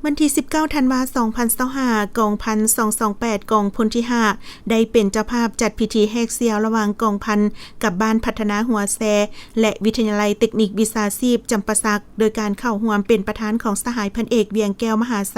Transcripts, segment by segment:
ວັນທີສິບເກົ້າ ທັນວາ ສອງພັນຊາວຫ້າ ກອງພັນສອງສອງແປດ ກອງພົນທີຫ້າ ໄດ້ເປັນເຈົ້າພາບຈັດພິທີແຫກສ່ຽວລະຫວ່າງກອງພັນກັບບ້ານພັດທະນາຫົວແຊ ແລະ ວິທະຍາໄລເຕັກນິກວິຊາຊີບຈຳປາສັກ ໂດຍການເຂົ້າຮ່ວມເປັນປະທານຂອງສະຫາຍພັນເອກ ວຽງແກ້ວ ມະຫາໄຊ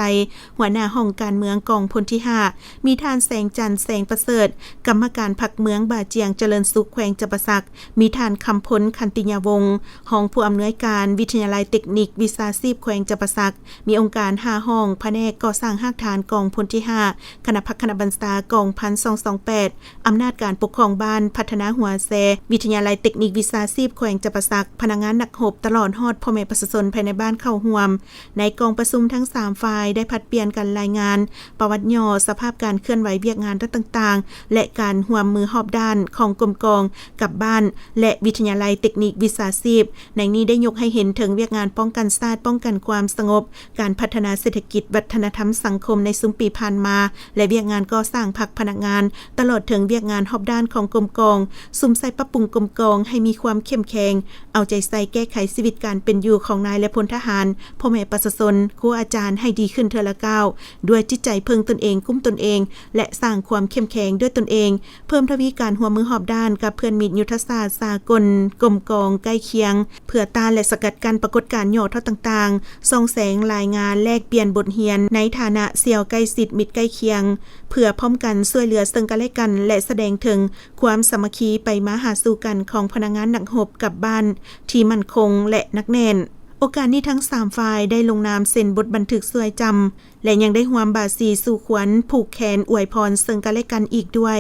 ຫົວໜ້າຫ້ອງການເມືອງກອງພົນທີຫ້າ, ມີທ່ານ ແສງຈັນ ແສງປະເສີດ ກຳມະການພັກເມືອງ, ບ່າຈຽງ ຈະເລີນສຸກ ແຂວງຈຳປາສັກ, ມີທ່ານ ຄຳພົນ ຂັນຕິຍາວົງ ຮອງຜູ້ອຳນວຍການວິທະຍາໄລເຕັກນິກວິຊາຊີບແຂວງຈຳປາສັກ, ມີອົງການຫ້າຫ້ອງ, ພະແນກກໍ່ສ້າງຮາກຖານກອງພົນທີຫ້າ, ຄະນະພັກຄະນະບັນຊາກອງພັນສອງສອງແປດ, ອຳນາດການປົກຄອງບ້ານ, ພັດທະນາຫົວແຊ, ວິທະຍາໄລເຕັກນິກວິຊາຊີບແຂວງຈຳປາສັກ, ພະນັກງານນັກຮົບ, ຕະຫຼອດຮອດພໍ່ແມ່ປະຊາຊົນພາຍໃນບ້ານເຂົ້າຮ່ວມ. ໃນກອງປະຊຸມທັງສາມຝ່າຍໄດ້ຜັດປ່ຽນກັນລາຍງານປະຫວັດຫຍໍ້ສະພາບການເຄື່ອນໄຫວວຽກງານຕ່າງໆ ແລະ ການຮ່ວມມືຮອບດ້ານຂອງກົມກອງກັບບ້ານ ແລະ ວິທະຍາໄລເຕັກນິກວິຊາຊີບ. ໃນນີ້ໄດ້ຍົກໃຫ້ເຫັນເຖິງວຽກງານປ້ອງກັນຊາດ, ປ້ອງກັນຄວາມສະຫງົບ, ການພັດທະນາເສດຖະກິດ, ວັດທະນະທຳ, ສັງຄົມໃນຊຸມປີຜ່ານມາ ແລະ ວຽກງານກໍ່ສ້າງພັກພະນັກງານ, ຕະຫຼອດເຖິງວຽກງານຮອບດ້ານຂອງກົມກອງ, ສຸມໃສ່ປັບປຸງກົມກອງໃຫ້ມີຄວາມເຂັ້ມແຂງ, ເອົາໃຈໃສ່ແກ້ໄຂຊີວິດການເປັນຢູ່ຂອງນາຍ ແລະ ພົນທະຫານ, ພໍ່ແມ່ປະຊາຊົນ, ຄູອາຈານໃຫ້ດີຂຶ້ນເທື່ອລະກ້າວ, ດ້ວຍຈິດໃຈເພິ່ງຕົນເອງ, ກຸ້ມຕົນເອງ ແລະ ສ້າງຄວາມເຂັ້ມແຂງດ້ວຍຕົນເອງ, ເພີ່ມທະວີການຮ່ວມມືຮອບດ້ານກັບເພື່ອນມິດຍຸດທະສາດສາກົນ, ກົມກອງໃກ້ຄຽງ, ເພື່ອຕ້ານ ແລະ ສະກັດກັ້ນປາກົດການຫຍໍ້ທໍ້ຕ່າງໆ, ສ່ອງແສງລາຍງານ, ແລກປ່ຽນບົດຮຽນໃນຖານະສ່ຽວໃກ້ຊິດ, ມິດໃກ້ຄຽງ, ເພື່ອພ້ອມກັນຊ່ວຍເຫຼືອເຊິ່ງກັນແລະກັນ ແລະ ສະແດງເຖິງຄວາມສາມັກຄີໄປມາຫາສູ່ກັນຂອງພະນັກງານນັກຮົບກັບບ້ານທີ່ໝັ້ນຄົງ ແລະ ໜັກແໜ້ນ. ໂອກາດນີ້ທັງສາມຝ່າຍໄດ້ລົງນາມເຊັນບົດບັນທຶກຊ່ວຍຈຳ ແລະ ຍັງໄດ້ຮ່ວມບາສີສູ່ຂວັນ, ຜູກແຂນ, ອວຍພອນເຊິ່ງກັນແລະກັນອີກດ້ວຍ.